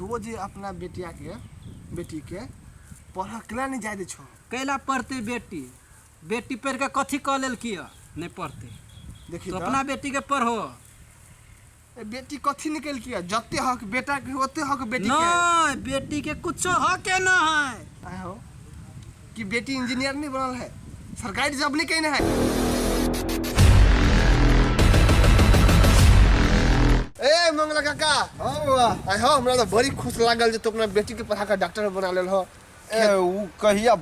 तो जे अपना बेटिया के बेटी के पढ़ऽ केना नहि जाय दै छौ? कैला पढ़तै बेटी? बेटी पढ़ि कऽ कथी कऽ लेलकी यऽ? नहि पढ़तै। देखी तो तऽ अपना बेटी के पढ़ो। ए, बेटी कथी निकलकी है? जते हक बेटा के ओते हक बेटी के है। नहीं, बेटी के कुछो हके न है। आय हो कि बेटी इंजीनियर नहीं बनल है, सरकारी जॉब नहीं कहीं है। ए मंगला काका। हाँ बउआ। आय हो, हमरा तो बड़ी खुश लागल जे तू अपना बेटी के पढ़ा के डॉक्टर बना लेल हो। ए उ कहिया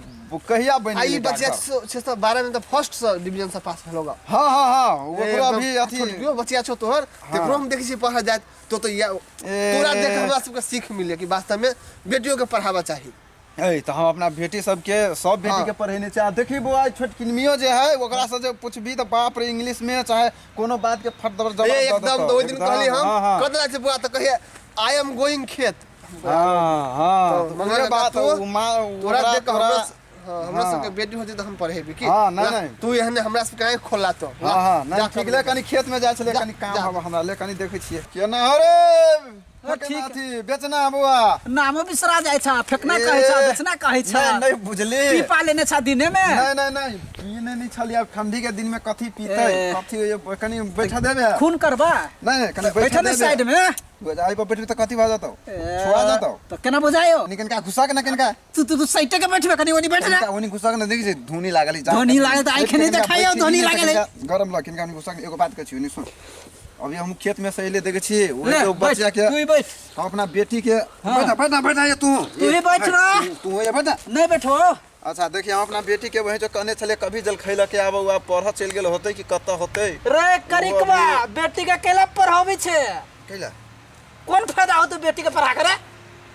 कहिया बनि आ ई गेलै बच्चा डॉक्टर? 612 में तो फर्स्ट से डिवीजन से पास भेल होगा। हाँ हाँ हाँ, ओकरो अभी अथी छोटकियो बच्चा छौ तोहर, तेकरो हम देखै छियै पढ़ा जाइत तो या ए। तोरा देख हमरा सबके सीख मिले कि वास्तव में बेटियों के पढ़ावा चाही। ए तऽ हम अपना बेटी सबके सब बेटी के पढ़ेने छै। आ देखी बौआ, ई छोटकिनमियो जे है ओकरा से जे पूछबी तऽ बाप रे, इंग्लिश में चाहे कोनो बात के फट दबर जवाब ए दऽ एकदम देतौ। तऽ ओहि दिन एकदम, कहली हम हाँ, हाँ। कत जाइ छै बुआ, तऽ कहिए I am going खेत। हाँ हाँ, तऽ तऽ मंगल उहे काका, बात तू उ माँ तोरा ओकरा देख कऽ तोरा हमरा, हाँ, हमरा हाँ। सबके बेटी होतै तऽ हम पढ़ेबै की। हाँ, नहि, ला, नहि। तू एहने हमरा सबके आँखि खोलला तो। हाँ हाँ, नहीं जा ठीक ले, कनी खेत में जाइ छलै, जा, कनी काम जा। हब हमरा ले, कनी देखै छियै केना हो रे। हाँ, फेकना ठीक। अथी बेचना बौआ। नामो बिसरा जाइ छ, फेकना ए, कहै छ, बेचना कहै छ। नहीं नहीं बुझली। पीपा लेने छ दिने में। नहीं नहीं नहीं, पीने नहीं छलियै। आब ठंडी के दिन में कथी पीतै? ए। कथी होइए? कनी बैठा देबे? खून करबा? नहीं नहीं, कनी बैठा बैठा ने देबे। साइड में। आई पर बैठबी तऽ कथी भऽ जेतौ? छुआ जेतौ। तऽ केना बुझायो? कनी कनिका घुसा के ना, कनिका तू तू तू साइटे के बैठबे, कनी ओनी बैठ जा। कनिका ओनी घुसा के ना, देखै छी धुनी लागल है, जा। धुनी लागल तऽ आँखि नहि कनिका देखाइयो, बैठी धुनी ने, लागल है। कनिका गरम लग, कनिका ओनी घुसा के एगो बात कहै छी, ओनी सुन। अभी हम खेत में से अइले देखै छी ओहि ले जो बैठ बच्चा के तू ही बैठ। हम अपना बेटी के हाँ। बैठा बैठा बैठा ये तू। तू ही बैठ ना। तू हो जा बैठा। नहीं बैठो। अच्छा देखिए, हम अपना बेटी के वही जो कहने छले कभी जल खैला के आबो, आब पढ़ऽ चलि गेल होतै कि कतऽ होतै। रे करिकवा, बेटी के केला पढ़ाबै छै? कैला? कोन फायदा होतौ बेटी के पढ़ा के रे?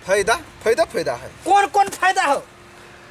फायदा फायदा फायदा है। कोन कोन फायदा हो?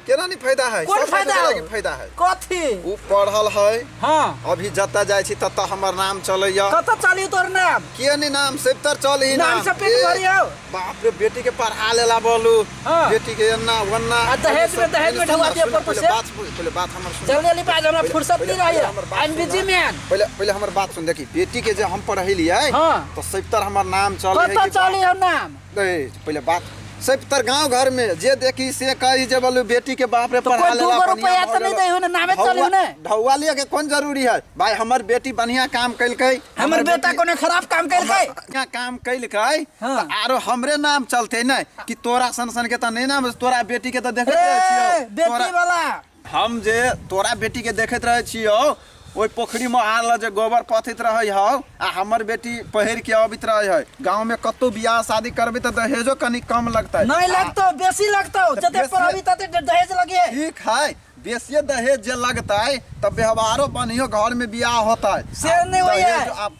केना नहीं फायदा है? कोन सब फायदा फायदा हो? के फायदा है। कथी? उ पढ़ल है। हाँ। अभी जतऽ जाइ छी ततऽ हमर नाम चलैया। कतऽ चली तोर नाम? किया नहीं नाम सेप्तर चली? नाम से पेट ए, भरियो। बाप रे, बेटी के पढ़ा लेला बोलू। हाँ। बेटी के एन्ना ओन्ना। आ दहेज में ढुआ दिया पड़तो पहिले से? बात सुन, पहिले बात हमर सुन। जल्दी जल्दी बाज, हमरा पहिले- फुर्सत नहीं पहिले- रही। पहिले हमर बात I am soon. Busy man. पहिले पहिले हमर बात सुन। देखी, बेटी के जे हम पढ़ेलियै हाँ। तऽ सैपतर हमर नाम चलै है कतऽ कि चली हो नाम? नहीं, पहिले बात सैपतर गांव घर में जे देखी से कही जे बोलू बेटी के बाप रे तो पढ़ा कोई लेला दूगो बढ़िया रुपया भऽ तऽ नहीं गेलो। दै हो ने, नामे चली हो ने। ढौआ लिअ के कोन जरूरी है भाई? हमर बेटी बढ़िया काम केलकै। हमर बेटा कोनो खराब काम केलकै? बढ़िया काम केलकै। हाँ। तऽ आरो हमरे नाम चलते ने कि तोरा सन सन के तऽ नहीं नाम। तोरा बेटी के तऽ देखैत रे रहै छियौ। बेटी वाला हम जे तोरा बेटी के देखैत रहै छियौ, ओहि पोखरी में आल जे गोबर पथैत रहै हौ आ हमर बेटी पहिर के अबैत रहै है। गाँव में कतौ बियाह शादी करबै तऽ दहेजो कनी कम लगतै? नहीं लगतो, बेसी लगतो। तऽ जते बेसी- पढ़बी तते दहेज लगिए। ठीक है, बेसिए दहेज जे लगतै तऽ व्यवहारो बढ़ियो घर में बियाह होतै। से नहि होइए। दहेज आब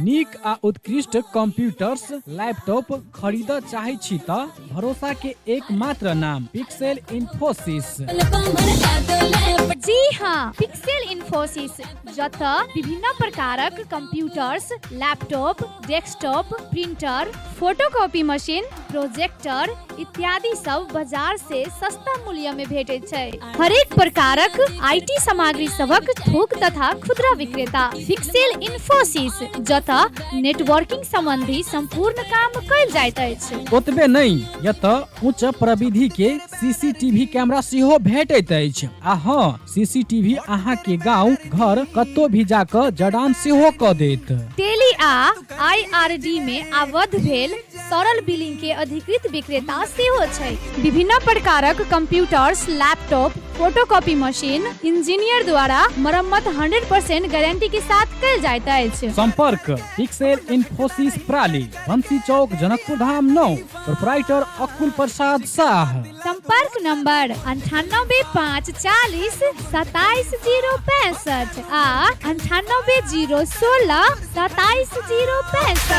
नीक आ उत्कृष्ट कंप्यूटर्स लैपटॉप खरीदऽ चाहै छी तऽ भरोसा के एकमात्र नाम पिक्सेल इन्फोसिस। जी हाँ, पिक्सेल इन्फोसिस, जतऽ विभिन्न प्रकारक computers, laptop, desktop, printer, photocopy machine, projector इत्यादि सब बाजार से सस्ता मूल्य में भेटैत छै। हरेक प्रकारक IT सामग्री सभक थोक तथा खुदरा विक्रेता पिक्सेल इन्फोसिस, जतऽ नेटवर्किंग संबंधी संपूर्ण काम कयल जाइत अछि। ओतबे नहि, एतऽ उच्च प्रविधि के सीसीटीवी कैमरा सेहो भेटैत अछि। आ हँ, सीसीटीवी अहाँ के गांव घर कतौ भी जाकऽ जड़ान सेहो कऽ देत। टेली आ आईआरडी में आबद्ध भेल सरल बिलिंग के अधिकृत विक्रेता सेहो छै। विभिन्न प्रकारक computers, laptop, photocopy machine engineer द्वारा मरम्मत 100% गारंटी के साथ कयल जाइत अछि। संपर्क पिक्सेल इन्फोसिस प्राली, बंसी चौक, जनकपुर धाम 9, प्रोपराइटर अकुल प्रसाद साह। संपर्क नंबर 98 5 40 27 0 65 आ 98 0 16 27 0 65।